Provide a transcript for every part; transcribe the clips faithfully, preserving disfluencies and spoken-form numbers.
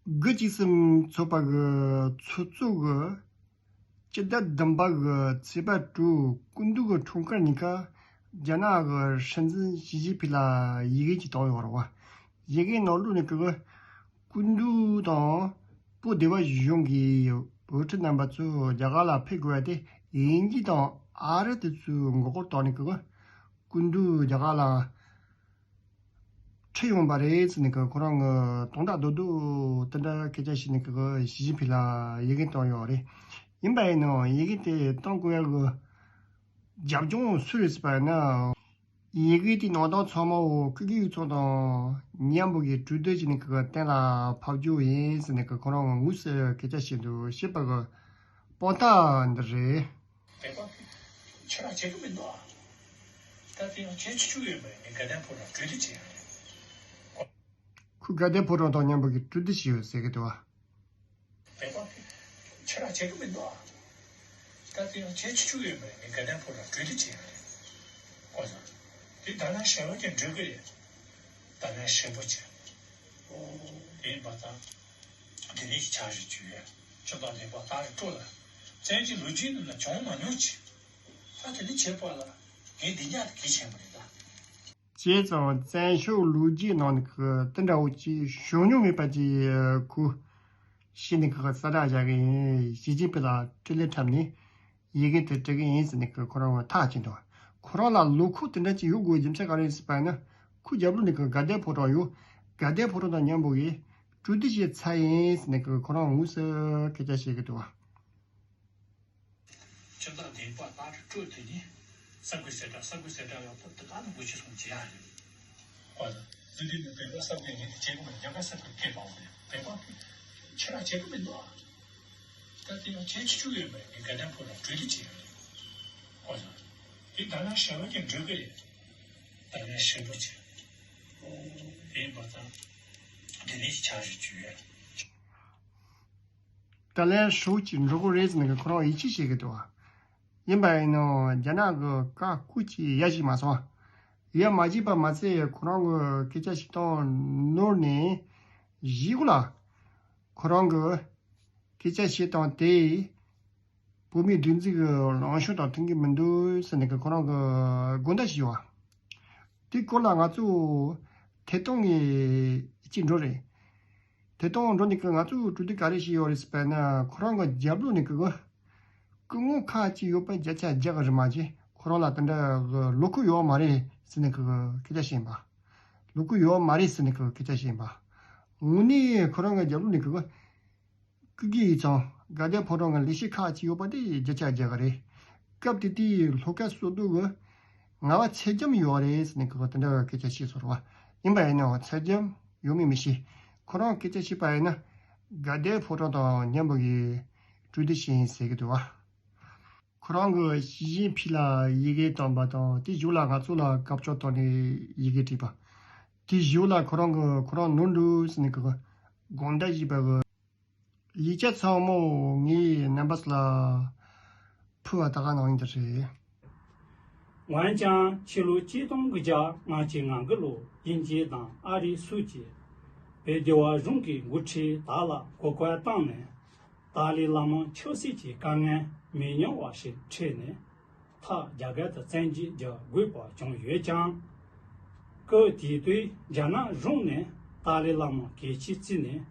དགུ་གཅིག་གསུམ་ཚོགས་པ་གི་ཚོགས་གཙོ་གི་སྤྱི་ཟླ་བདུན་པ་གི་ཚེས་པ་དྲུག་སྐུ་མདུན་གྱི་འཁྲུངས་སྐར་ཉིན་ཀ་རྒྱ་ནག་གི་སྲིད་འཛིན་ཞི་ཅིན་ཕིང་ལ་ཡི་གེ་ཅིག་བཏང་ཡོད་རེད་བ། ཡི་གེ་ནང་ལོགས་ནས་ཀྱི་སྐུ་མདུན་དང་བོད་སྡེ་བ་གཞུང་གི་བུ་ཕྲུག་རྣམ་པ་ཚོ་རྒྱ་གར་ལ་ཕེབས་དགོས་པ་དེ་དབྱིན་ཇི་དང་ཨ་རི་དེ་ཚོའི་མགོ་སྐོར་བཏང་ནས་ཀྱི་སྐུ་མདུན་རྒྱ་གར་ལ་ཁྲིད་ཡོང་པ་རེད་ཟེར་ནས་ཀྱི་ཁོ་རང་གི་དོན་དག་རྡོག་རྡོག་དེ་འདྲ་སྐད་ཆ་བཤད་ནས་ཀྱི་ཞི་ཅིན་ཕིང་ལ་ཡི་གེ་བཏང་ཡོད་རེད། ཡིན་པ་ཡིན་ནའང་ཡི་གེ་དེ་བཏང་དགོས་ཡ་གི་རྒྱབ་ལྗོངས་སུ་རེད་ཟེར་བ་ཡིན་ན། ཡི་གེ་དེའི་ནང་དོན་ཚང་མ་བོ་ཀུ་ཀི་ཡུལ་ཚོ་དང་མཉམ་པོ་གི་གྲོས་བསྡུར་བྱས་ནས་ཀྱི་གཏན་ལ་ཕབ་རྒྱུ་ཡིན་ཟེར་ནས་ཀྱི་ཁོ་རང་དངོས་སུ་སྐད་ཆ་བཤད་འདུག་ཞེས་པ་གི་དཔང་རྟགས་འདི་རེད། བོད་པ་ཁྱེད་རང་བྱེད་གི་མི་འདུག་ཨ། ད་དེ་ཡང་བྱེད་ཆུག་ཡོད་མ་རེད། ངས་དགའ་ལྡན་ཕོ་བྲང་གྲོས་བསྡུར་བྱས་ཡོད་རེད། ཁོས་དགའ་ལྡན་ཕོ་བྲང་དང་མཉམ་པོ་གི་གྲོས་བསྡུར་བྱས་ཡོད་ཟེར་གི་འདུག་ཨ། བོད་པ་ཁྱེད་རང་བྱེད་གི་མི་འདུག་ཨ། ད་དེ་ཡང་བྱེད་ཆུག་ཡོད་མ་རེད། ངས་དགའ་ལྡན་ཕོ་བྲང་གྲོས་བསྡུར་བྱས་ཡོད་རེད། ཁོ་ཚོ་དེ་ད་ནང་ཞེ་པོ་ཅིག་འགྲིག་གི་རེད། ད་ནང་ཞེ་པོ་ཅིག་དེ་ཡིན་པ་དང་། དེ་ནས་ཕྱག་བཞེས་བྱས་ཡོད། ཁྱོད་དང་ལེགས་པར་བརྟག་ཞིབ་སྤྲོད་ལ། བཙན་གྱིས་ལོ་རྒྱུས་ནང་ལ་བྱུང་མ་མྱོང་ཅིག་ད་དེ་ནི་བྱེད་པ་ལ་ངས་བདེ་འཇགས་དེ་གལ་ཆེན་པོ་རེད་ད། བྱས་ཙང་བཙན་བྱོལ་ལོ་རྒྱུས་ནང་ནས་ཀྱི་དེ་འདྲ་བོ་ཅིག་བྱུང་མྱོང་མེད་པ་ཅིག་ཁུ་ཤི་ནས་ཀྱི་གསལ་བསྒྲགས་བྱ་གི་ཡིན། ཞི་ཅིན་ཕིང་ལ་འཕྲིན་ལས་འཁྲབ་ནས་ཡི་གེ་དེ་སྤྲད་གི་ཡིན་ཟེར་ནས་ཀྱི་ཁོ་རང་ཐག་བཅད་འདུག་ཁོ་རང་ལ་ལོ་ཁོག་དེ་འདྲ་ཅིག་ཡོད་དགོས་རྒྱུ་མཚན་ག་རེ་ཡིན་ཟེར་བ་ཡིན་ན། ཁོའི་རྒྱབ་ལོགས་ནས་ཀྱི་དགའ་ལྡན་ཕོ་བྲང་ཡོད། དགའ་ལྡན་ཕོ་བྲང་དང་མཉམ་པོ་གི་གྲོས་བསྡུར་བྱས་ཚར་ཡིན་ཟེར་ནས་ཀྱི་ཁོ་རང་དངོས་སུ་སྐད་ཆ་བཤད་གི་འདུག་ཁྱོད་དང་ལྡན་པ་ལྟར་སྤྲོད་དེ་ནི། ས་དགོས་ཟེར་གྲྭ་ས་དགོས་ཟེར་གྲྭ་ཡག་པོ་དེ་ག་ནས་དགོས་ཆེ་སོང་བྱེད་ཡ་རེད། ཨོ་ལ། འདི་འདི་ནི་བོད་པ་ས་དགོས་ངེས་དེ་བྱེད་དགོས་རྒྱ་གར་ས་དགོས་སྐད་པའོ་རེད། བོད་པ་ཁྱེད་རང་བྱེད་གི་མི་འདུག་ཨ། ད་དེ་ཡང་བྱེད་ཆུག་ཡོད་མ་རེད། དགའ་ལྡན་ཕོ་བྲང་གྲོས་བསྡུར་བྱེད་ཡ་རེད། ཨོ་ལ། དེ་ད་ནང་ཞེ་པོ་ཅིག་འགྲིག་གི་རེད། ད་ནང་ཞེ་པོ་ཅིག་དེ་ཡིན་པ་དང་། དེ་ནས་ཕྱག་བཞེས་བྱས་ཡོད། ད་ལན་ཧྲིལ་པོ་ཅིག་འགྲོ་གི་རེད་ཟེར་ནས་ཁོ་རང་ཡིད་ཆེས་བྱེད་ཀྱི་འདུག་ཡིན་པ་ཡིན་ནའང་རྒྱ་ནག་གི་བཀའ་བཀོད་ཀྱིས་ཡ་བྱེད་མ་སོང་། ཡ་མ་བྱས་པ་མ་ཚད་ཁོ་རང་གི་སྐད་ཆ་བཤད་སྟངས་ནོར་ནས་གཞིས་གོ་ལ། ཁོ་རང་གི་སྐད་ཆ་བཤད་སྟངས་དེ་བོད་མིའི་སྒྲིག་འཛུགས་ཀྱི་ལངས་ཕྱོགས་དང་མཐུན་གྱི་མི་འདུག་ཟེར་ནས་ཁོ་རང་གི་དགོངས་དག་ཞུས་པ། དེའི་སྐོར་ལ་ང་ཚོ་ཐད་གཏོང་གི་ཅིག་འགྲོ་རེད། ཐད་གཏོང་འགྲོ་ནས་ཀྱི་ང་ཚོས་གྲོས་བསྡུར་ག་རེ་བྱས་ཡོད་རེད་ཟེར་བ་ན། ཁོ་རང་གི་རྒྱབ་ལོགས་ནས་ཀྱི་སྐུ་ངོ་ཁག་ཅིག་ཡོད་པ་བརྒྱ་ཆ་བརྒྱ་གི་རེད་མ་གཏོགས་ཁོ་རང་ལ་དེ་འདྲ་གི་ལོ་རྒྱུས་ཡོད་མ་རེད་ཟེར་ནས་ཀྱི་སྐད་ཆ་བཤད་པ། ལོ་རྒྱུས་ཡོད་མ་རེད་ཟེར་ནས་ཀྱི་སྐད་ཆ་བཤད་པ། དངོས་གནས་ཁོ་རང་གི་རྒྱབ་ལོགས་ནས་ཀྱི་ཀུ་ཀི་ཡིག་ཚང་དགའ་ལྡན་ཕོ་བྲང་གི་ལས་བྱེད་ཁག་ཅིག་ཡོད་པ་དེ་བརྒྱ་ཆ་བརྒྱ་ག་རེད། སྐབས་དེ་དུས་ལྷོ་ཁ་སོ་སྡོད་གི་ངལ་བ་ཚད་ལྡན་ཡོད་རེད་ཟེར་ནས་ཁོ་དེ་འདྲ་སྐད་ཆ་བཤད་སོང་རེད་བ། ཡིན་པ་ཡིན་ནའང་ཚད་ལྡན་ཡོད་མེད་མི་ཤེས། ཁོ་རང་སྐད་ཆ་བཤད་པ་ཡིན་ན་དགའ་ལྡན་ཕོ་བྲང་དང་མཉམ་པོ་གི་གྲོས་བསྡུར་བྱས་ཡིན་ཟེར་གི་འདུག་བ། ཁོ་རང་གི་ཞི་ཅིན་ཕིང་ལ་ཡི་གེ་བཏང་པ་དང་དེ་གཞུག་ལ་ང་ཚོ་ལ་སྐབས་བཅོལ་བཏང་ནས་ཡི་གེ་བྲིས་པ། དེ་གཞུག་ལ་ཁོ་རང་གི་ཁོ་རང་ནོར་འདུག་ཟེར་ནས་ཁོ་དགོངས་དག་ཞུས་པ་གི། ཡིག་ཆ་ཚང་མ་ངའི་རྣམ་པ་ལ་ཕུལ་བ་ད་ག་ནང་ཡིན་ད་རེད། འོན་ཀྱང་ཕྱི་ལོ་གཅིག་སྟོང་དགུ་བརྒྱ་ལྔ་བཅུ་ང་དགུ་ལོར་དབྱིན་ཇི་དང་ཨ་རིའི་སོགས་ཀྱིས་བོད་སྡེ་བ་གཞུང་གི་འགོ་ཁྲིད་དག་ལ་གོ་སྐབས་བཏང་ནས་ཏཱ་ལའི་བླ་མ་ཆབ་སྲིད་ཀྱི་དཀའ་ངལ་མི་ཉུང་བ་ཞིག་འཁྲིད་ནས། ཐག་རྒྱ་སྐད་དུ་བཙན་འགྱུར་རྒྱག་དགོས་པ་བྱུང་ཡོད་ཀྱང་། སྐབས་དེ་དུས་རྒྱ་ནག་གཞུང་ནས་ཏཱ་ལའི་བླ་མ་གལ་ཆེར་བརྩིས་ནས།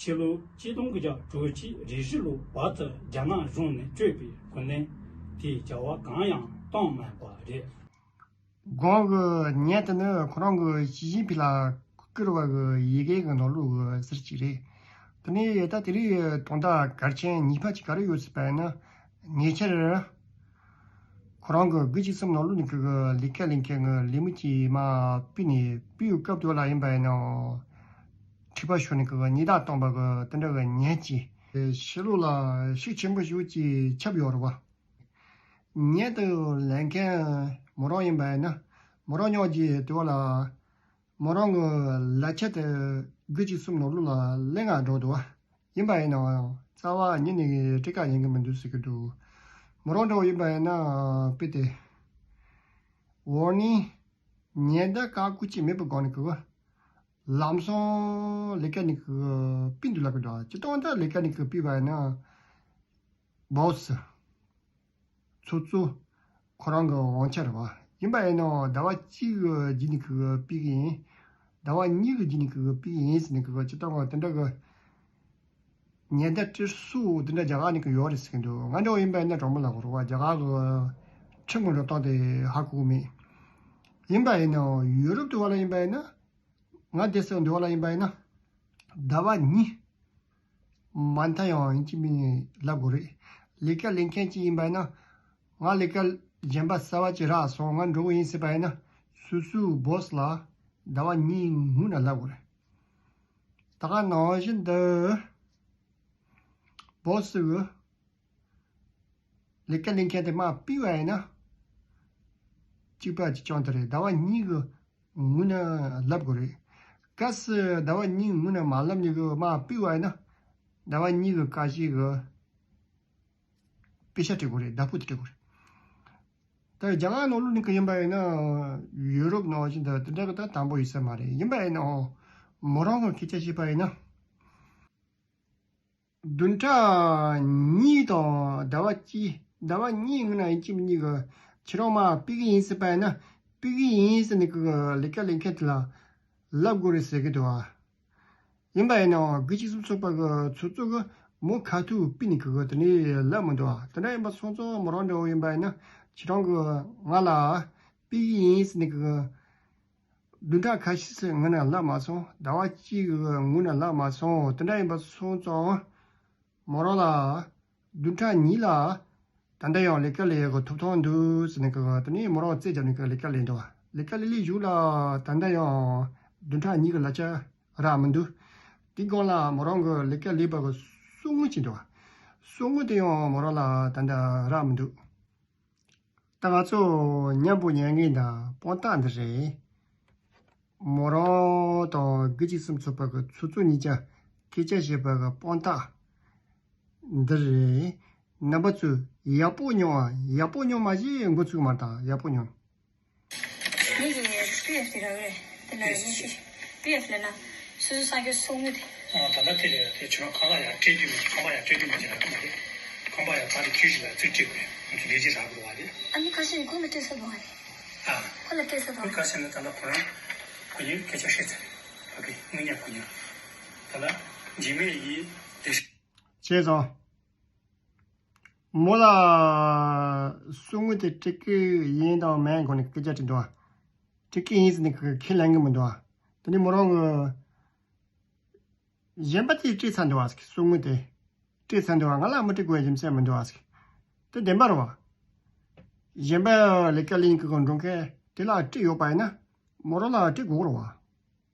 ཕྱི་ལོ་གཅིག་སྟོང་དགུ་བརྒྱ་དྲུག་ཅུ་རེ་བཞི་ལོའི་བར་དུ་རྒྱ་ནག་གཞུང་ནས་སྤྲོད་པའི་གོ་གནས་དེའི་བྱ་བ་གང་ཡང་བཏང་མེད་པ་རེད། གོང་གི་ཉིན་དེ་ནི་ཁོ་རང་གི་ཞི་ཅིན་ཕིང་ལ་བསྐུར་བ་གི་ཡི་གེ་གི་ནང་ལོགས་གི་ཟུར་གཅིག་རེད། དེ་ནས་ད་དེ་རིང་དོན་དག་གལ་ཆེན་གཉིས་པ་ཅིག་ག་རེ་ཡོད་ཟེར་བ་ཡིན་ན། ཉེ་ཆར་ཁོ་རང་གི་དགུ་གཅིག་གསུམ་ནང་ལོགས་ནས་གི་ལས་ཀ་ལས་མཁན་གི་ལས་མི་གཅིག་མར་ཕུད་ནས་ཕུད་ཡོད་སྐབས་དེ་ལ་ཡིན་པ་ཡིན་ན། འཁྲིག་པ་ཤོར་ནས་གི་སྙིང་སྟོབས་བཏང་བ་གི་དེ་འདྲ་གི་ཉེན་ཅིག་ཕྱི་ལོགས་ལ་ཤུགས་ཆེན་པོ་ཞིག་ཅིག་ཁྱབ་ཡོད་རེད་བ། ཉེ་དུ་ལས་མཁན་མོ་རང་ཡིན་པ་ཡིན་ན། མོ་རང་ཉག་གི་དུས་ལ། མོ་རང་གི་ལག་ཁྱེར་དེ་དགུ་གཅིག་གསུམ་ནང་ལོགས་ལ་ལེན་ག་འགྲོ་འདུག་བ། ཡིན་པ་ཡིན་ནའང་རྩ་བ་ཉིད་ནས་སྤྲད་ཀ་ཡིན་གི་མི་འདུག་ཟེར་གི་འདུག་མོ་རང་འདྲ་བོ་ཡིན་པ་ཡིན་ན་དཔེ་དེ། ཝོར་ནིང་ཉེན་བརྡ་བཀག་འགོག་ཅིག་མེད་པའི་སྒང་ནས་གི། ལམ་སང་ལས་ཀ་ནི་གི་པི་འདུག་ལབ་གི་འདུག་སྤྱིར་བཏང་ད་ལས་ཀ་ནི་གི་པི་བ་ཡིན་ན་བོ་སི་ཚོགས་གཙོ་ཁོ་རང་གི་དབང་ཆ་རེད་བ། ཡིན་པ་ཡིན་ནའང་ཟླ་བ་གཅིག་གི་རྗེས་ནས་གི་པི་གི་ཡིན། ཟླ་བ་གཉིས་ཀྱི་རྗེས་ནས་གི་པི་གི་ཡིན་ཟེར་ནས་གི་སྤྱིར་བཏང་གི་དེ་འདྲ་གི་ཉེན་བརྡ་སྤྲད་སྲོལ་དེ་འདྲ་རྒྱ་གར་ནས་གི་ཡོད་རེད་ཟེར་གི་འདུག་ང་འདྲ་བོ་ཡིན་པ་ཡིན་ན་གྲོགས་མོ་ལབ་དགོས་རེད་བ། རྒྱ་གར་གི་ཁྲིམས་ཀྱི་འགྲོ་སྟངས་དེ་ཧ་གོ་གི་མེད། ཡིན་པ་ཡིན་ནའང་ཡུ་རོབ་དུ་བ་ལ་ཡིན་པ་ཡིན་ན། ང་བསྡད་སའི་འདུལ་བ་ལ་ཡིན་པ་ཡིན་ན། ཟླ་བ་གཉིས་མ་མཐའ་ཡང་ཡིན་གཅིག་མིན་གཉིས་ལབ་དགོས་རེད། ལས་ཀ་ལས་མཁན་གཅིག་ཡིན་པ་ཡིན་ན། ང་ལས་ཀ་གཞན་པ་གསར་བ་ཅིག་རག་སོང་ང་འགྲོ་གི་ཡིན་ཟེར་པ་ཡིན་ན། སོ་སོའི་བོ་སི་ལ་ཟླ་བ་གཉིས་སྔོན་ན་ལབ་དགོས་རེད། ད་ག་ནང་བཞིན་དུ་བོ་སི་གི་ལས་ཀ་ལས་མཁན་དེ་མར་ཕུད་པ་ཡིན་ན། གཅིག་པ་གཅིག་རྐྱང་དེ་རེད། ཟླ་བ་གཉིས་ཀྱི་སྔོན་ན་ལབ་དགོས་རེད། གལ་སྲིད་ཟླ་བ་གཉིས་སྔོན་ན་མ་ལབ་ནས་གི་མར་ཕུད་པ་ཡིན་ན། ཟླ་བ་གཉིས་ཀྱི་ཁ་ཤས་ཀྱི་དཔེ་ཆ་སྤྲད་དགོས་རེད། བརྡ་ཕོག་དེ་སྤྲད་དགོས་རེད། ད་རྒྱ་གར་ནང་ལོགས་ནས་གི་ཡིན་པ་ཡིན་ན། ཡུ་རོབ་ནང་བཞིན་དུ་དེ་འདྲ་གི་ད་དམ་པོ་ཡོད་ས་མ་རེད། ཡིན་པ་ཡིན་ནའང་མོ་རང་གི་སྐད་ཆ་བཤད་པ་ཡིན་ན། བདུན་ཕྲག་གཉིས་དང་ཟླ་བ་གཅིག་ཟླ་བ་གཉིས་སྔོན་ན་ཡིན་གཅིག་མིན་གཉིས་ཀྱི་ཁྱེད་རང་མར་ཕུད་ཀྱི་ཡིན་ཟེར་པ་ཡིན་ན། ཕུད་ཀྱི་ཡིན་ཟེར་ནས་ཀྱི་ལས་ཀ་ལས་མཁན་དེ་ལ་ལབ་དགོས་རེད་ཟེར་གྱི་འདུག་ཨ། ཡིན་པ་ཡིན་ནའང་དགུ་གཅིག་གསུམ་ཚོགས་པ་གི་ཚོགས་གཙོ་གི་མོ་ཁ་ཐུག་ཕུད་ནས་ཀྱི་དེ་ནས་ལབ་མི་འདུག་ཨ། དེ་འདྲ་ཡིན་པ་སོང་ཙང་མོ་རང་འདྲ་བོ་ཡིན་པ་ཡིན་ན་ཁྱེད་རང་གི་ང་ལ་ཕུད་ཀྱི་ཡིན་ཟེར་ནས་ཀྱི། བདུན་ཕྲག་ཁ་ཤས་སྔོན་ན་ལབ་མ་སོང་། ཟླ་བ་གཅིག་གི་སྔོན་ན་ལབ་མ་སོང་། དེ་འདྲ་ཡིན་པ་སོང་ཙང་མོ་རང་ལ་བདུན་ཕྲག་གཉིས་ལ་ད་ལྟ་ཡང་ལས་ཀ་ལས་ཡག་གི་ཐོབ་ཐང་འདུག་ཟེར་ནས་ཀྱི་དེ་ནས་མོ་རང་རྩད་བརྒྱབ་ནས་ཀྱི་ལས་ཀ་ལས་འདུག་ལས་ཀ་ལས་ལས་གཞུག་ལ་ད་ལྟ་ཡང་བདུན་ཕྲག་གཉིས་ཀྱི་གླ་ཆ་རག་མི་འདུག་དེ་སྒང་ལ་མོ་རང་གི་ལས་ཀ་ལས་པ་གི་གསོག་དངུལ་ཅིག་འདུག་གསོག་དངུལ་དེ་ཡང་མོ་རང་ལ་ད་ལྟ་རག་མི་འདུག་ད་ང་ཚོ་མཉམ་པོ་ཉན་མཁན་དང་དཔང་རྟགས་འདི་རེད། མོ་རང་དང་དགུ་གཅིག་གསུམ་ཚོགས་པ་གི་ཚོགས་གཙོ་གཉིས་ཀ་སྐད་ཆ་བཤད་པ་གི་དཔང་རྟགས་འདི་རེད། རྣམ་པ་ཚོས་ཡག་པོ་མྱོང་ཨ། ཡག་པོ་མྱོང་མ་ཤེས་འགོ་ཚུགས་མ་དང་ཡག་པོ་མྱོང་། ངེད་ཀྱི་པི་ཨེཕ་དེ་རག་གི་རེད། དེ་ལ་ཡང་ཤི། པི་ཨེཕ་ལབ་ན་སོ་སོ་གསར་འགྱུར་གསོག་དངུལ་དེ། ཨ་ད་ལྟ་དེ་ལས་དེ་ཁྱོད་རང་ཁང་པ་ཡར་སྤྲད་དུས་མ་ཁང་པ་ཡར་སྤྲད་དུས་མ་ཅིག་རག་གི་མ་རེད། ཁང་པ་ཡར་ད་དེ་ཁྱོད་ཞིག་ལ་རྩིས་སྤྲད་དགོས་ཁོང་ཚོ་ལས་བྱེད་རག་གི་རེད་བ་དེ། ཨ་ནི་ཁ་ཤས་ནི་ཁོང་ལ་སྤྲད་ས་འདུག་བ་རེད། ཨ་ཁོ་ལ་སྤྲད་ས་དང་། ཁོས་ཁ་ཤས་ནི་ད་ལྟ་ཁོ་རང་ཁོ་གཉིས་སྐད་ཆ་བཤད་ཚར་རེད། ཕ་གི་དངུལ་ཉག་ཁོ་གཉིས་ད་ལྟ་འཇིགས་མེད་ཡིས་དེ། བྱས་ཙང་། མོ་ལ་གསོག་དངུལ་དེ་སྤྲད་ཀྱི་ཡིན་དང་མིན་སྒོ་ནས་སྐད་ཆ་དྲིས་འདུག་ཨ། སྤྲད་ཀྱི་ཡིན་ཟེར་ནས་ཁས་ལེན་གྱི་མི་འདུག་ཨ། དེ་ནས་མོ་རང་གི་གཞན་པ་དེས་སྤྲད་ཚར་འདུག་ཨ་ཟེར། གསོག་དངུལ་དེ་སྤྲད་ཚར་འདུག་ཨ། ང་ལ་མི་སྤྲད་དགོས་རྒྱུ་མཚན་མི་འདུག་ཨ་ཟེར། དེ་བདེན་པ་རེད་བ། གཞན་པ་ལས་ཀ་ལས་ཀྱི་འགྲོ་མཁན་དེ་ལ་སྤྲད་ཡོད་པ་ཡིན་ན་མོ་རང་ལ་སྤྲད་དགོས་རེད་བ།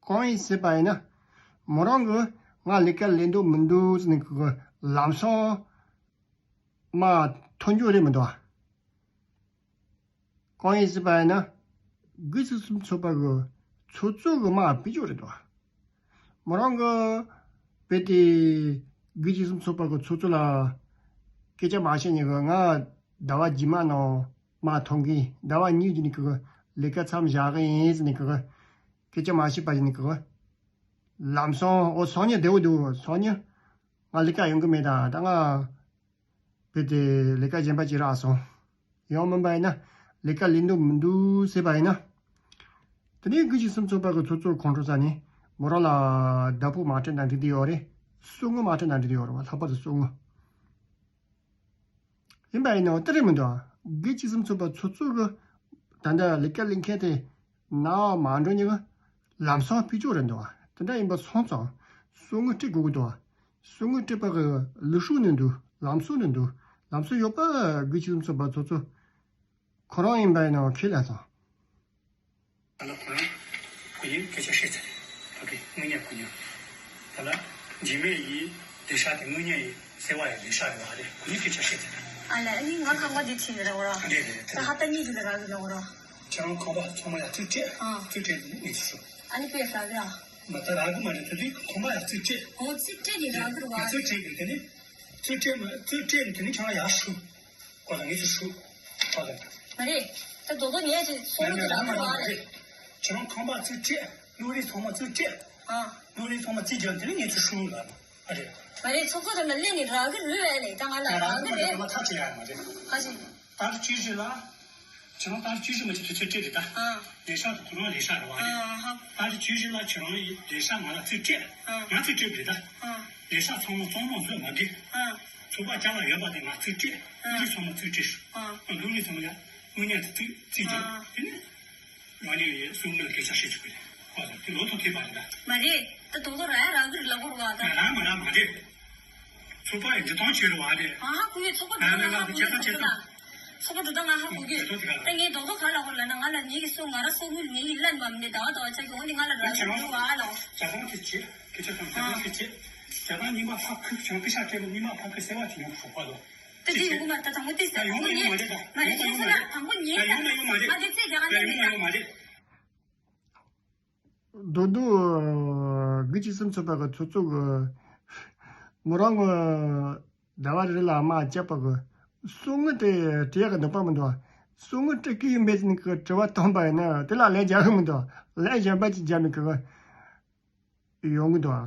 གང་ཡིན་ཟེར་བ་ཡིན་ན། མོ་རང་གིས་ང་ལས་ཀ་ལས་འདུག་མི་འདུག་ཟེར་ནས་ཀྱི་ལམ་སང་མར་ཐོན་རྒྱུ་རེད་མི་འདུག་ཨ། གང་ཡིན་ཟེར་བ་ཡིན་ན། དགུ་གཅིག་གསུམ་ཚོགས་པ་གི་ཚོགས་གཙོ་གིས་མར་ཕུད་རྒྱུ་རེད་འདུག་ཨ། མོ་རང་གིས་རྦད་དེ་དགུ་གཅིག་གསུམ་ཚོགས་པ་གི་ཚོགས་གཙོ་ལ་སྐད་ཆ་མ་བཤད་ནས་ཀྱི་ང་ཟླ་བ་རྗེས་མ་ནང་མར་ཐོན་གི་ཟླ་བ་གཉིས་རྗེས་ནས་ཀྱི་ལས་ཀ་མཚམས་བཞག་གི་ཡིན་ཟེར་ནས་ཀྱི། སྐད་ཆ་མ་བཤད་པ་ཡིན་ནི་གི། ལམ་སང་འོ་སང་ཉིན་བདེ་བོ་འདུག་སང་ཉིན་ང་ལས་ཀ་ཡོང་གི་མེད། ད་ད་ང་བུ་དེ་ལས་ཀ་གཞན་པ་ཅིག་རག་སོང་། ཡང་མིན་པ་ཡིན་ན་ལས་ཀ་ལས་འདུག་མི་འདུག་ཟེར་བ་ཡིན་ན། དེ་ནས་དགུ་གཅིག་གསུམ་ཚོགས་པ་གི་ཚོགས་གཙོ་ཁོང་ཁྲོ་ཟ་ནས་མོ་རང་ལ་བརྡ་ཕོག་མ་སྤྲད་ན་འགྲིག་གི་ཡོད་རེད། གསོག་དངུལ་མ་སྤྲད་ན་འགྲིག་གི་ཡོད་རེད་བ། ལྷག་པར་དུ་གསོག་དངུལ། ཡིན་པ་ཡིན་ནའང་དེ་རེད་མི་འདུག་ཨ། དགུ་གཅིག་གསུམ་ཚོགས་པ་ཚོགས་གཙོ་གི་ད་ལྟ་ལས་ཀ་ལས་མཁན་དེ་ནང་མ་འགྲོ་ཉིན་གི་ལམ་སང་ཕུད་རྒྱུ་རེད་འདུག་ཨ། དེ་འདྲ་ཡིན་པ་སོང་ཙང་གསོག་དངུལ་སྤྲད་དགོས་ཀྱི་འདུག་ཨ། གསོག་དངུལ་སྤྲད་པ་གི་ལུགས་སྲོལ་ནི་འདུག་ལམ་སྲོལ་ནི་འདུག་ལམ་སྲོལ་ཡོད་པ་དགུ་གཅིག་གསུམ་ཚོགས་པ་ཚོགས་གཙོ་ཁོ་རང་ཡིན་པ་ཡིན་ནའང་ཁས་ལེན་སོང་། ད་ལྟ་ཁོ་རང་ཁོ་ཡིས་སྐད་ཆ་བཤད་ཚར་རེད། ཕ་གི་དངུལ་ཉག་ཁོ་གཉིས། ད་ལྟ་འཇིགས་མེད་ཡིས་སྡིག་བཤགས་དེ་དངུལ་ཉག་ཡིས་སེལ་བ་ཡི་སྡིག་བཤགས་རེད་བ་རེད། ཁོ་གཉིས་སྐད་ཆ་བཤད་ཚར་རེད། ཨ་ལས་ཨ་ནི་ང་ཁང་པ་འདི་ཁྲིད་ནི་རེད་འོ་ར། རེད་རེད་རེད། ད་ཧ་ད་གཉིས་འདི་ལ་རག་གི་རེད་འོ་ར། ཁྱེད་རང་ཁང་པ་ཚང་མ་ཡར་རྩིས་སྤྲད། ཨ། རྩིས་སྤྲད་དེ་ངས་ཚུར་ཤོག་ཨ་ནི་དཔེ་ཟ་གི་ཨ། མ་ད་རག་གི་མ་རེད། ད་དུས་ཁང་པ་ཡར་རྩིས་སྤྲད། འོ་རྩིས་སྤྲད་ནི་རག་གི་རེད་བ། ང་རྩིས་སྤྲད་གི་དེ་ནི་རྩིས་སྤྲད་མ་རྩིས་སྤྲད་ནི་དེ་ནི་ཁྱེད་རང་ཡར་ཤོག་ཁོ་ལ་ངས་ཚུར་ཤོག་ཁོ་ལ། མ་རེད། ད་རྡོག་རྡོག་ངས་ཅིག་སོང་གི་རག་གི་རེད་བ་རེད། ཁྱེད་རང་ཁང་པ་རྩིས་སྤྲད། བློ་རིག་ཚང་མ་རྩིས་སྤྲད། ཨ། བློ་རིག་ཚང་མ་རྩིས་རྒྱག་དེ་ནས་ངས་ཚུར་ཤོང་ལ། ཨ་རེད། མ་རེད། ཚོགས་གཙོ་དེ་ལ་སླེབས་ནས་རག་གི་རེད་བས་ལས་ད་ང་ལ་ང་རག་རག་གི་གི་རེད། ད་ང་ཐག་བཅད་ཡ་མ་རེད། ཁ་ཅིག་ད་རེས་བཅུ་བཞི་ལ། ཁྱེད་རང་ད་རེས་བཅུ་བཞི་མ་གཅིག་དུས་ཚོད་སྤྲད་རེད་ད། ཨ། ལས་ཤག་དང་ཁོ་རང་ལས་ཤག་རེད་བ་རེད། ཨ་ཧ། ད་རེས་བཅུ་བཞི་ལ་ཁྱེད་རང་ལས་ཤག་ང་ལ་རྩིས་སྤྲད། ཨ། ང་རྩིས་སྤྲད་རེད་ད། ཨ། ལས་ཤག་ཚང་མ་གཙང་མ་བཟོས་མ་དགོས། ཨ། ཚོགས་པ་ཅ་ལག་ཡོད་པ་དེ་ང་རྩིས་སྤྲད། ཨ། བློ་རིག་ཚང་མ་རྩིས་སྤྲད་ཤོག་ཨ། ཨ། བློ་རིག་ཚང་མ་ཡ་དངུལ་གནས་དེ་རྩིས་རྩིས་རྒྱག་ཨ། དེ་ནས། རང་ཉིད་ཡི་སྲུང་མོལ་སྐད་ཆ་བཤད་ཆོག་གི་རེད། ཁོ་ཚོ་དེ་ལོ་ཐོག་ཐེབས་པ་རེད་ད། མ་རེད། ད་རྡོག་རྡོག་རག་ཡ་རག་གི་རེད་ལབ་དགོས་རེད་བ་ད། ང་རང་མ་རག་མ་རེད། ཚོགས་པ་ཡི་འགྲོ་སྟངས་བྱོས་རེད་བ་རེད། ཨ་ཧ་ཁུ་ཡོད་ཚོགས་པ་འགྲོ་སྟངས་ང་ཧ་གོ་གི་ཚོགས་པ་འགྲོ་སྟངས་ང་ཧ་གོ་གི། ད་ངས་རྡོག་རྡོག་ག་ལབ་དགོས་ལབ་ན་ང་ལ་ངེད་ཀྱི་སྲུང་ང་རང་སྲུང་མོལ་ངེད་ཀྱི་ལན་མ་མི་ནས་ཟླ་བ་ཟླ་བ་ཆ་གི་འོ་ནི་ང་ལ་རག་གི་རེད་བ་ལབ། ཇ་ཁང་དེ་བྱེད་སྐད་ཆ་དང་ཇ་ཁང་དེ་བྱེད་ཇ་ཁང་གཉིས་མ་ཕ་ཁུ་བྱང་པི་ཤ་སྤྲད་ལ་གཉིས་མ་ཕ་ཁུ་སེ་བ་དེ་ཡོང་ཤོག་པ་ལོ། ད་དེ་ཡོང་གི་མ་རེད་ད་དང་པོ་དེ་ཟེར་དང་པོ་ཉེས་མ་རེད་ད་མ་རེད་ཡོང་གི་མ་རེད་དང་པོ་ཉེས་ད་ཡོང་གི་མ་ཡོང་མ་རེད་ང་དེ་ཚེ་རྒྱ་གར་ད་ཡོང་གི་མ་ཡོང་མ་རེད། རྡོག་རྡོག་དགུ་གཅིག་གསུམ་ཚོགས་པ་གི་ཚོགས་གཙོ་གི་མོ་རང་གི་ཟླ་བ་རེ་ལ་མ་བཅད་པ་གི་གསུང་ངུ་དེ་དྲི་ཡག་གི་འདོད་པ་མི་འདུག་གསུང་ངུ་དྲི་གི་ཡིན་པས་ནི་གི་དྲི་བ་བཏང་པ་ཡིན་ན་དེ་ལ་ལན་རྒྱག་གི་མི་འདུག་ལན་གཞན་པ་ཅིག་རྒྱག་མི་གི་ཡོང་གི་འདུག་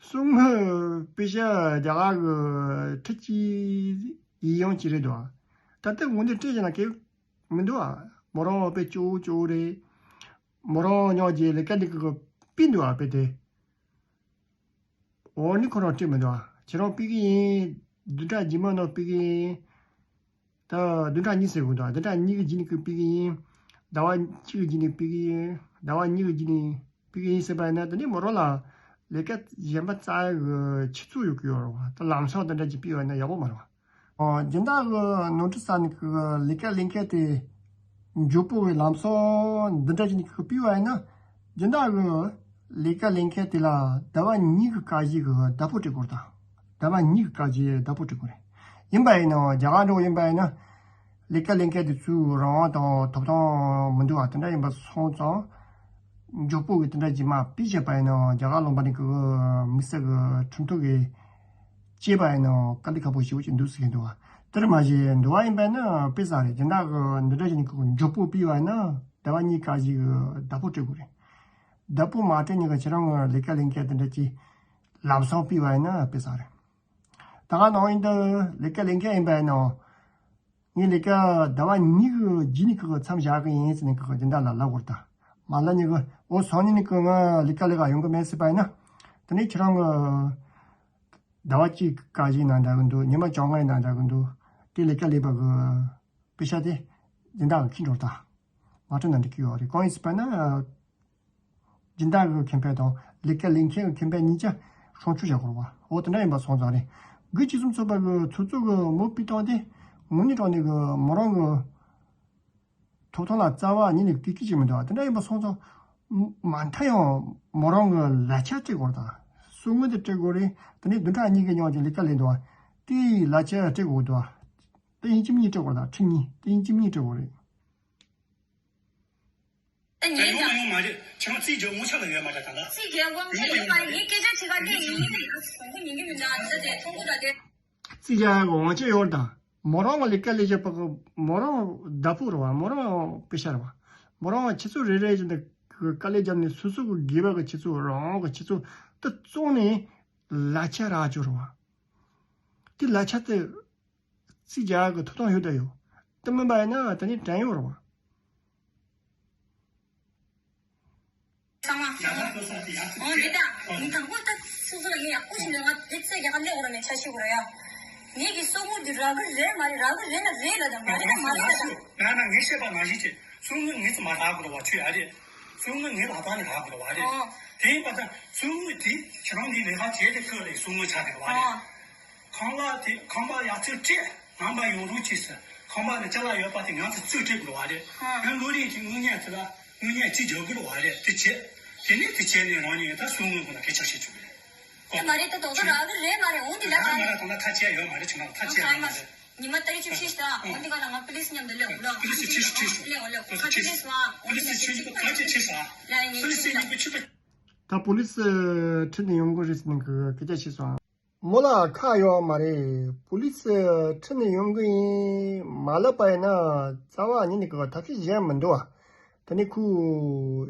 གསུང་ངུ་པེ་ཤ་རྒྱ་གར་གི་ཁྲི་གཅིག་ཡིན་ཡང་ཅི་རེད་འདུག་ད་ལྟ་ངོ་འདི་སྤྲད་བྱས་ན་གལ་མི་འདུག་མོ་རང་དཔེ་སྐྱོ་བོ་སྐྱོ་བོ་རེད། མོ་རང་ཉག་རྗེས་ལས་ཀ་འདི་གི་པི་འདུག་ཨ་པེ་དེ། འོ་ནི་ཁོ་རང་སྤྲད་མི་འདུག་ཁྱེད་རང་པི་གི་ཡིན། བདུན་ཕྲག་རྗེས་མ་ནང་པི་གི་ཡིན། ད་བདུན་ཕྲག་གཉིས་ཟེར་དགོས་འདུག་བདུན་ཕྲག་གཉིས་ཀྱི་རྗེས་ནས་ཀྱི་པི་གི་ཡིན། ཟླ་བ་གཅིག་གི་རྗེས་ནས་པི་གི་ཡིན། ཟླ་བ་གཉིས་ཀྱི་རྗེས་ནས་པི་གི་ཡིན་ཟེར་བ་ཡིན་ན་དེ་ནི་མོ་རང་ལ་ལས་ཀ་གཞན་པ་རྩ་ཡག་གི་ཆུ་ཚོད་ཡོད་ཀྱི་ཡོད་རེད་བ། ད་ལམ་སང་དེ་འདྲ་ཅིག་པི་བ་ཡིན་ན་ཡག་པོ་མ་རེད་བ། ཨོ་སྦྱིན་བདག་གི་ནོར་འཁྲུལ་ས་ནས་ཀྱི་ལས་ཀ་ལས་མཁན་དེ་མགྱོགས་པོ་བའི་ལམ་སང་འདི་འདྲ་ཞིག་ནས་ཀྱི་ཕུལ་བ་ཡིན་ན་སྦྱིན་བདག་གི་ལས་ཀ་ལས་མཁན་དེ་ལ་ཟླ་བ་གཉིས་ཀྱི་བཀའ་བཞི་གི་བདག་པོ་སྤྲད་དགོས་དང་ཟླ་བ་གཉིས་ཀྱི་བཀའ་བཞི་བདག་པོ་སྤྲད་དགོས་རེད། ཡིན་པ་ཡིན་ནའང་རྒྱ་གར་འགྲོ་ཡིན་པ་ཡིན་ན་ལས་ཀ་ལས་མཁན་དེ་ཚོའི་རང་དབང་དང་ཐོབ་ཐང་མི་འདུག་བ་དེ་འདྲ་ཡིན་པ་སོང་ཙང་མགྱོགས་པོ་གི་དེ་འདྲ་ཅིག་མ་ཕུལ་བྱས་པ་ཡིན་ནའང་རྒྱ་གར་ལུང་པ་ནས་ཀྱི་དམིགས་བསལ་གི་ཁྲིམས་ཐོག་གི་སྐྱེས་པ་ཡིན་ནའང་དཀའ་ལས་ཁག་པོ་ཞེ་པོ་ཅིག་འདུག་ཟེར་གྱི་འདུག་བ། དེར་མ་ཟད་འདུལ་བ་ཡིན་པ་ན་དཔེ་བསགས་རེད། སྦྱིན་བདག་གི་འདི་འདྲ་ཞིག་ནི་ཁོ་མགྱོགས་པོ་ཕུལ་བ་ན་ཟླ་བ་གཉིས་ཀ་ཞིག་བདག་པོ་སྤྲད་དགོས་རེད། བདག་པོ་མ་སྤྲད་ནི་གི་ཁྱེད་རང་གི་ལས་ཀ་ལས་མཁན་དེ་འདྲ་ཅིག་ལམ་སང་ཕུལ་བ་ཡིན་ན་དཔེ་བསགས་རེད། ད་ག་ནང་བཞིན་དུ་ལས་ཀ་ལས་མཁན་ཡིན་པ་ཡིན་ནའང་ངས་ལས་ཀ་ཟླ་བ་གཉིས་ཀྱི་རྗེས་ནི་ཁོ་མཚམས་བཞག་གི་ཡིན་ཟེར་ནས་ཁོ་སྦྱིན་བདག་ལ་ལབ་དགོས་རེད་ད། མ་ལབ་ནི་གི་འོ་སང་ཉིན་ནི་ཁོ་ང་ལས་ཀ་ལས་ཀ་ཡོང་གི་མེད་ཟེར་བ་ཡིན་ན་དེ་ནས་ཁྱེད་རང་གི་ཟླ་བ་གཅིག་གི་བཀའ་བཞིན་ན་འདྲ་གི་འདུག་ཉི་མ་བཅོ་ལྔ་ཡིན་ན་འདྲ་གི་འདུག་དེ་ལས་ཀ་ལས་པ་གི་པེ་ཤ་དེ་སྦྱིན་བདག་གི་ཁྱི་འགྲོ་ད། མ་སྤྲོད་ན་འགྲིག་གི་ཡོད་རེད། གང་ཡིན་ཟེར་བ་ན་སྦྱིན་བདག་གི་ཁེ་ཕན་དང་ལས་ཀ་ལས་མཁན་གི་ཁེ་ཕན་གཉིས་ཆ་སྲུང་སྐྱོབ་བྱ་དགོས་རེད་བ། འོ་དེ་འདྲ་ཡིན་པ་སོང་ཙང་རེད། དགུ་གཅིག་གསུམ་ཚོགས་པ་གི་ཚོགས་གཙོ་གི་མོ་པི་བཏང་དེ་དངོས་གནས་དྲང་གནས་གི་མོ་རང་གི་ཐོབ་ཐང་ལ་རྩ་བ་ཉིད་ནས་གུས་བཀུར་བྱེད་མི་འདུག་དེ་འདྲ་ཡིན་པ་སོང་ཙང་མ་མཐའ་ཡང་མོ་རང་གི་ལག་ཆ་སྤྲད་དགོས་དང་གསུང་དངུལ་དེ་སྤྲད་དགོས་རེད། དེ་ནས་བདུན་ཕྲག་གཉིས་ཀྱི་ཉག་གི་ལས་ཀ་ལས་འདུག་དེའི་ལག་ཆ་སྤྲད་དགོས་འདུག་དེ་ཡིན་གཅིག་མིན་གཉིས་སྤྲད་དགོས་དང་ཁྲི་གཉིས་དེ་ཡིན་གཅིག་མིན་གཉིས་སྤྲད་དགོས་རེད། ད་ཡོང་མ་ཡོང་མ་རེད། ཁྱེད་རང་རྩིས་རྒྱག་ངོ་ཚ་ལ་ཡོད་མ་རེད་ད་ལ། རྩིས་རྒྱག་དབང་ཆ་ཡོད་མ་རེད། ངས་སྐད་ཆ་དྲི་ག་བལྟས་ཡིན་ཡིན་ནས་ཡང་དྲང་པོ་ཉན་གི་མི་འདུག་ཨ་ནི་ད་དེ་མཐོང་གི་ད་དེ། རྩིས་རྒྱག་ཡག་གི་དབང་ཆ་ཡོད་རེད་ད། མོ་རང་གི་ལས་ཀ་ལས་བྱེད་པ་གི་མོ་རང་བདག་པོ་རེད་བ། མོ་རང་པེ་ཤ་རེད་བ། མོ་རང་ཆུ་ཚོད་རེ་རེ་བཞིན་དུ་དཀའ་ལས་བརྒྱབ་ནས་སོ་སོ་གི་དགེ་བ་གི་ཆུ་ཚོད་རང་གི་ཆུ་ཚོད་དུ་བཙོང་ནས་ལག་ཆ་རག་རྒྱུ་རེད་བ། དེ་ལག་ཆ་དེ་རྩིས་རྒྱག་ཡག་གི་ཐོབ་ཐང་ཡོད་ད་ཡོད། དེ་མིན་པ་ཡིན་ན་ད་ནི་བྲན་གཡོག་རེད་བ། ཚང་མ། ཡག་པོ་ལྟོས་ས་དེ་ཡག་པོ་ཨོ་རེད། འདི་ད་ངས་དང་པོ་ད་སོ་སོ་ལ་ངས་ཡག་པོ་ཞིག་ལབ་ང་དེ་ཚོས་རྒྱ་གར་སླེབས་འོང་ལ་ངས་ཆ་ཤེས་དགོས་ར་ཡ། ངས་ཀྱི་སོ་ངོ་འདི་རག་གི་རེད་མ་རེད། རག་གི་རེད་ན་རེད་ལབ་དང་མ་རེད་ན་མ་རེད་ལབ་དང་། ན་ན་ངས་བཤད་པ་ནང་བཞིན་བྱེད། སོ་ངོ་ངས་ཙམ་མ་རག་དགོས་ར་བ་ཆོས་ཨ་རེད། སོ་ངོ་ངས་ལག་པ་ནས་རག་དགོས་ར་བ་རེད། ཨོ། དེ་ཡིན་པ་ད་སོ་ངོ་དེ་ཁྱེད་རང་གིས་ལས་ཀ་བྱས་ཏེ་ཁུར་ལས་སོ་ངོ་ཆགས་དེ་ར་བ་རེད། ཨོ། ཁང་པ་དེ་ཁང་པ་ཡག་ཚད་སྤྲད། ངང་པ་ཡོང་རོགས་གྱིས་ཟེར། ཁང་པ་ནས་ཅ་ལག་ཡོད་པ་དེ་ང་ཚོ་རྩིས་སྤྲད་དགོས་རེད་བ་རེད། ཨ། ཡང་ལོ་རིང་གི་དངུལ་གནས་དེ་ལ་དངུལ་གནས་རྩིས་རྒྱག་དགོས་རེད་བ་རེད། དེ་བྱེད། དེ་ནས་དེ་བྱས་ནས་རང་ཉིད་ད་སོ་ངོ་ཁོ་ན་སྐད་ཆ་བཤད་ཆོག་གི་རེད། ཨ་མ་རེད། ད་དོག་དོག་རག་གི་རེད་མ་རེད། འོང་འདི་ལ་རག་མ་རག་ད་ལ་ཐག་བཅད་ཡོད་མ་རེད། ཁྱོད་ལ་ཐག་བཅད་ཡོད་མ་རེད། ཉི་མ་ཏ་རིག་བཅུ་བཞི་ཞིག་ད་འོང་འདི་ག་ལ་ང་པུ་ལིས་མཉམ་དུ་སླེབས་འོང་ལ། པུ་ལིས་ཁྲིད་ཤོག་ཁྲིད་ཤོག་སླེབས་འོང་ལ། ཁོ་ཁ་ཆེ་ཤོག་ཁྲིད་ཤོག་པུ་ལིས་ཁྲིད་ཤོག་ཁ་ཆེ་ཆེ་ཤོག་ཨ། པུ་ལིས་ཁྲིད་ཤོག་ད་པུ་ལིས་ཁྲིད་ནས་ཡོང་གི་རེད་ཟེར་ནས་སྐད་ཆ་བཤད་སོང་། མོ་ལ་ཁག་ཡོད་མ་རེད། པུ་ལིས་ཁྲིད་ནས་ཡོང་གི་ཡིན་མ་ལབ་པ་ཡིན་ན་རྩ་བ་ཉིད་ནས་ཁོ་ཐབས་ཤེས་གཞན་མི་འདུག་བ། ད་ནི་ཁོ་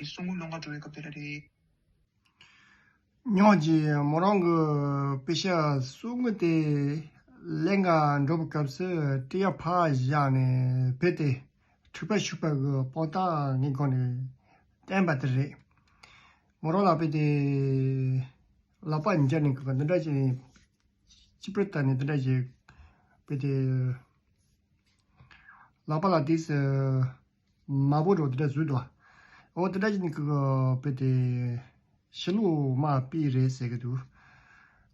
གསུང་མོལ་ལོང་ག་འགྲོ་བའི་སྐབས་དེ་ལ་རེད། ཉོག་གི་མོ་རང་གི་པེ་ཤ་གསུང་མོལ་དེ་ལེན་ག་འགྲོ་བའི་སྐབས་སུ་སྤྲེའུ་ཕར་བཞག་ནས་བུད་དེ་འཁྲིག་པ་ཞུགས་པ་གི་དཔང་རྟགས་ངའི་སྒོ་ནས་བསྟན་པ་དེ་རེད། མོ་རང་ལ་བུད་དེ་ལག་པ་འཇར་ནས་གི་འདི་འདྲ་བྱས་ནས་ཅི་པར་བལྟས་ནས་འདི་འདྲ་བྱས་བུད་དེ། ལག་པ་ལ་དེས་མ་བོ་རོ་དེ་འདྲ་བཟོས་འདུག་འོ་དེ་འདྲ་ཞིག་ནི་ཁི་གི་བུད་དེ་ཕྱི་ལོགས་མར་ཕུད་རེད་ཟེར་གི་འདུག་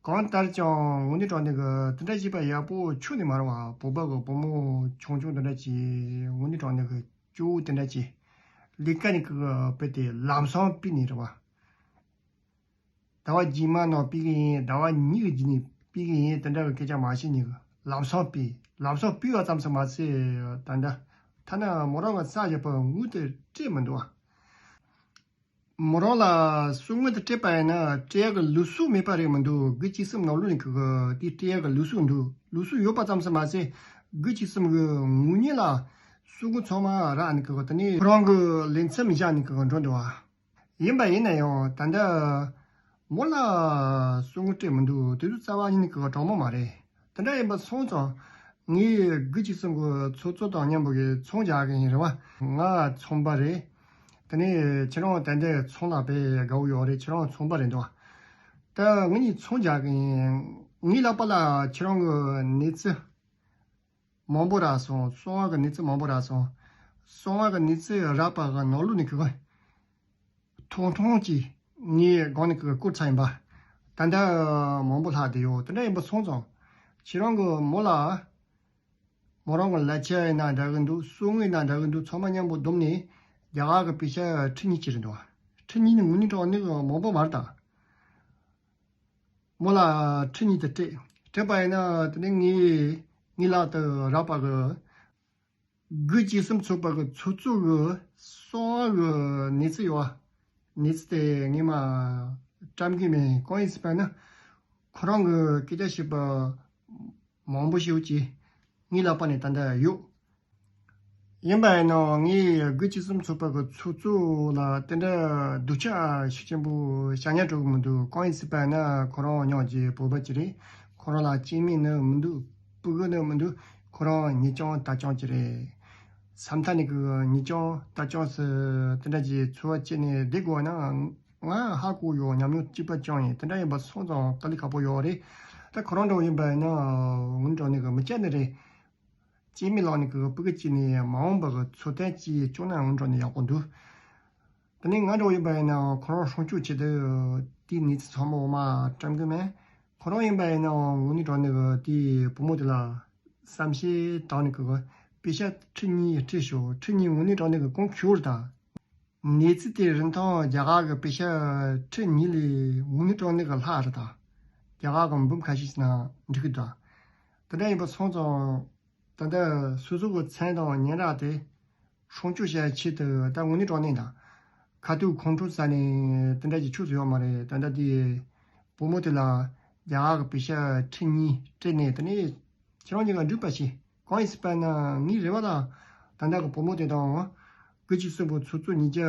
གང་ལྟར་ཀྱང་དངོས་གནས་དྲང་གནས་གི་དེ་འདྲ་བྱས་པ་ཡག་པོ་ཁྱོན་ནས་མ་རེད་བ། བོད་པ་གི་བུ་མོ་ཆུང་ཆུང་དེ་འདྲ་བྱས་དངོས་གནས་དྲང་གནས་གི་སྐྱོ་བོ་དེ་འདྲ་བྱས་ལས་ཀ་ནི་ཁི་གི་བུད་དེ་ལམ་སང་ཕུད་ནི་རེད་བ། ཟླ་བ་རྗེས་མ་ནང་ཕུད་གི་ཡིན། ཟླ་བ་གཉིས་ཀྱི་རྗེས་ནས་ཕུད་གི་ཡིན། དེ་འདྲ་གི་སྐད་ཆ་མ་བཤད་ནས་ལམ་སང་ཕུད། ལམ་སང་ཕུད་པ་ཙམ་ཞིག་མ་ཟད་ད་ལྟ་ཐ་ན་མོ་རང་གི་ས་བཞག་པ་དངུལ་དེ་སྤྲད་མི་འདུག་བ། མོ་རང་ལ་གསུང་དངུལ་དེ་སྤྲད་པ་ཡིན་ན་སྤྲད་ཡག་གི་ལུགས་སྲོལ་མེད་པ་རེད་མི་འདུག་དགུ་བཅུ་གསུམ་ནང་ལོགས་ནས་གི་དེ་སྤྲད་ཡག་གི་ལུགས་སྲོལ་འདུག་ལུགས་སྲོལ་ཡོད་པ་ཙམ་ཞིག་མ་ཟད་དགུ་བཅུ་གསུམ་གི་ངོ་ཉེས་ལ་གསུང་དངུལ་ཚང་མ་རག་ནས་གི་དེ་ནས་ཁོ་རང་གི་ལས་མཚམས་བཞག་ནས་གི་འགྲོ་འདུག་བ། ཡིན་པ་ཡིན་ན་ཡང་ད་ལྟ་མོ་ལ་གསུང་དངུལ་སྤྲད་མི་འདུག་དེ་ཚོ་རྩ་བ་ཉིད་ནས་གི་དྲང་མོ་མ་རེད། དེ་འདྲ་ཡིན་པ་སོང་ཙང་ངས་དགུ་བཅུ་གསུམ་གི་ཚོགས་གཙོ་དང་མཉམ་པོ་གི་ཚོང་རྒྱག་གི་ཡིན་རེད་བ། ང་ཚོང་པ་རེད། དེ་ནས་ཁྱེད་རང་ད་ལྟ་ཚོང་ལ་དཔེ་དགའ་བོ་ཡོད་རེད། ཁྱེད་རང་ཚོང་པ་རེད་འདུག་ད་ངེད་གཉིས་ཚོང་རྒྱག་གི་ཡིན། ངའི་ལག་པ་ལ་ཁྱེད་རང་གི་ནས་ཚུལ་མང་པོ་རག་སོང་། གསང་བ་གི་གནས་ཚུལ་མང་པོ་རག་སོང་། གསང་བ་གི་གནས་ཚུལ་རག་པ་གི་ནང་ལོགས་ནས་ཁོས་ཐུང་ཐུང་ཅིག་ངའི་སྒང་ནས་ཁོས་བསྐུར་ཚར་ཡིན་པ། ད་ལྟ་མང་པོ་ལྷག་བསྡད་ཡོད། དེ་འདྲ་ཡིན་པ་སོང་ཙང་ཁྱེད་རང་གི་མོ་ལ་མོ་རང་གི་ལག་ཆ་ཡིན་ན་འདྲ་གི་འདུག་གསང་བ་ཡིན་ན་འདྲ་གི་འདུག་ཚང་མ་མཉམ་པོ་བསྡོམས་ནས་རྒྱ་གར་གི་པེ་ཤ་ཁྲི་གཉིས་ཅིག་རེད་འདུག་ཁྲི་གཉིས་ནི་དངོས་གནས་དྲང་གནས་གི་མང་པོ་མ་རེད་ད། མོ་ལ་ཁྲི་གཉིས་དེ་སྤྲད། སྤྲད་པ་ཡིན་ན་དེ་ནས་ངའི་ངའི་ལག་ཏུ་རག་པ་གི་དགུ་བཅུ་གསུམ་ཚོགས་པ་གི་ཚོགས་གཙོ་གི་གསང་བ་གི་གནས་ཚུལ་ཡོད་བ། གནས་ཚུལ་དེ་ངས་མར་བཀྲམ་གི་མེད། གང་ཡིན་ཟེར་བ་ན་ཁོ་རང་གི་སྐད་ཆ་བཤད་པ་མང་པོ་ཞིག་ཅིག་ངའི་ལག་པ་ནས་ད་ལྟ་ཡོད། ཡིན་པ་ཡིན་ནའང་ངས་དགུ་བཅུ་གསུམ་ཚོགས་པ་གི་ཚོགས་གཙོ་ལ་དེ་འདྲ་སྡུག་ཅག་ཤུགས་ཆེན་པོ་བྱ་ཉན་སྤྲོད་གི་མི་འདུག་གང་ཡིན་ཟེར་བ་ན་ཁོ་རང་ཉག་གི་བོད་པ་ཅིག་རེད། ཁོ་རང་ལ་སྐྱེ་དམན་ནི་མི་འདུག་སྤུ་གུ་ནི་མི་འདུག་ཁོ་རང་ཉེས་རྐྱང་དག་རྐྱང་ཅིག་རེད། ས་མཐའ་ནས་གི་ཉེས་རྐྱང་དག་རྐྱང་སུ་དེ་འདྲ་གྱི་འཚོ་བ་སྐྱེལ་ནས་བསྡད་དགོས་ན་ང་ཧ་གོ་ཡོད། ཉམས་མྱོང་གཅིག་པ་ཅང་ཡིན། དེ་འདྲ་ཡིན་པ་སོང་ཙང་དཀའ་ལས་ཁག་པོ་ཡོད་རེད། ད་ཁོ་རང་འདྲ་བོ་ཡིན་པ་ཡིན་ན་ངུ་འདྲ་ནས་གི་མི་སྐྱ་ནི་རེད། སྐྱེ་དམན་ལག་ནས་གི་སྤུ་གུ་གཅིག་ནས་མ་འོངས་པ་གི་འཚོ་རྟེན་གཅིག་བཅོ་ན་ངུ་འདྲ་ནས་ཡག་པོ་འདུག་དེ་ནས་ང་འདྲ་བོ་ཡིན་པ་ཡིན་ན་ཁོ་རང་སྲུང་སྐྱོབ་བྱེད་དུས་དེའི་གནས་ཚུལ་ཚང་མ་འོ་མ་བཀྲམ་གི་མེད། ཁོ་རང་ཡིན་པ་ཡིན་ན་དངོས་གནས་དྲང་གནས་གི་དེའི་བུ་མོ་དེ་ལ་བསམ་ཤེས་དྲང་ནས་གི་པེ་ཤ་ཁྲི་གཉིས་སྤྲད་ཤོག་ཁྲི་གཉིས་དངོས་གནས་དྲང་གནས་གི་གང་ཁྱོད་དང་ གནས་ཚུལ་དེ་རིན་ཐང་རྒྱ་གར་གྱི་པེ་ཤ་ཁྲི་གཉིས་ལས་དངུལ་ནས་སྤྲད་ནས་གི་ལྷག་རེད་ད། རྒྱ་གར་གྱི་འབུམ་ཁ་ཤས་ཤིག་ནང་འགྲིག་གི་འདུག་དེ་འདྲ་ཡིན་པ་སོང་ཙང་ད་ལྟ་སོ་སོ་གི་མཚན་དང་སྙན་གྲགས་དེ་སྲུང་སྐྱོབ་བྱ་ཆེད་དུ་ད་དངོས་གནས་དྲང་གནས་དང་། ཁ་ཐུག་ཁོང་ཁྲོ་ཟ་ནས་དེ་འདྲ་གྱི་ཆོས་སུ་ཡོད་མ་རེད། ད་ལྟ་དེ་བུ་མོ་དེ་ལ་རྒྱ་གར་གྱི་པེ་ཤ་ཁྲི་གཉིས་སྤྲད་ནས་དེ་ནས་ཁྱེད་རང་གཉིས་ཀ་འགྲིག་པ་བྱེད། གང་ཡིན་ཟེར་བ་ན་ངའི་རེ་བ་ལ་ད་ལྟ་གི་བུ་མོ་དེ་དང་དགུ་གཅིག་གསུམ་པོ་ཚོགས་གཙོ་གཉིས་ཀྱི་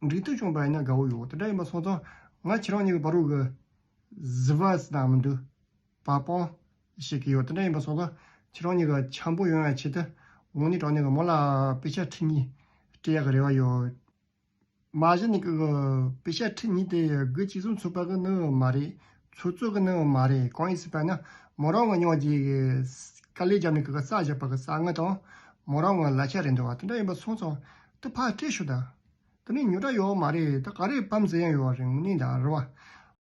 འགྲིག་མཐུན་བྱུང་བ་ཡིན་ན་དགའ་བོ་ཡོད། དེ་འདྲ་ཡིན་པ་སོང་ཙང་ང་ཁྱེད་རང་གཉིས་ཀྱི་བར་དུ་གི་བཟི་བ་ཟེར་ན་མི་འདུག་པ་སྤང་བྱེད་ཀྱི་ཡོད། དེ་འདྲ་ཡིན་པ་སོང་ཙང་ཁྱེད་རང་གཉིས་ཀ་འཆམ་པོ་ཡོང་ཡ་ཆེད་དུ་དངོས་གནས་དྲང་གནས་ཀྱི་མོ་ལ་པེ་ཤ་ཁྲི་གཉིས་སྤྲད་ཡག་གི་རེ་བ་ཡོད། མ་གཞི་ནས་ཀྱི་པེ་ཤ་ཁྲི་གཉིས་དེ་དགུ་གཅིག་གསུམ་ཚོགས་པ་གི་ནི་མ་རེད། ཚོགས་གཙོ་གི་ནི་མ་རེད། གང་ཡིན་ཟེར་བ་ན་མོ་རང་ངི་སྙིང་རྗེ་གི་དཀའ་ལས་བརྒྱབ་ནས་ཀྱི་བསགས་བཞག་པ་གི་བསགས་དངུལ་དང་མོ་རང་ངི་གླ་ཆ་རེད་འདུག་བ། དེ་འདྲ་ཡིན་པ་སོང་ཙང་དེ་ཕར་སྤྲད་ཤོག་ད། དེ་ནས་ཉོ་གྲབས་ཡོད་མ་རེད། ད་ག་རེ་བམ་ཟེར་ཡང་ཡོད་རེད་ངུ་ནི་ད་རེད་བ།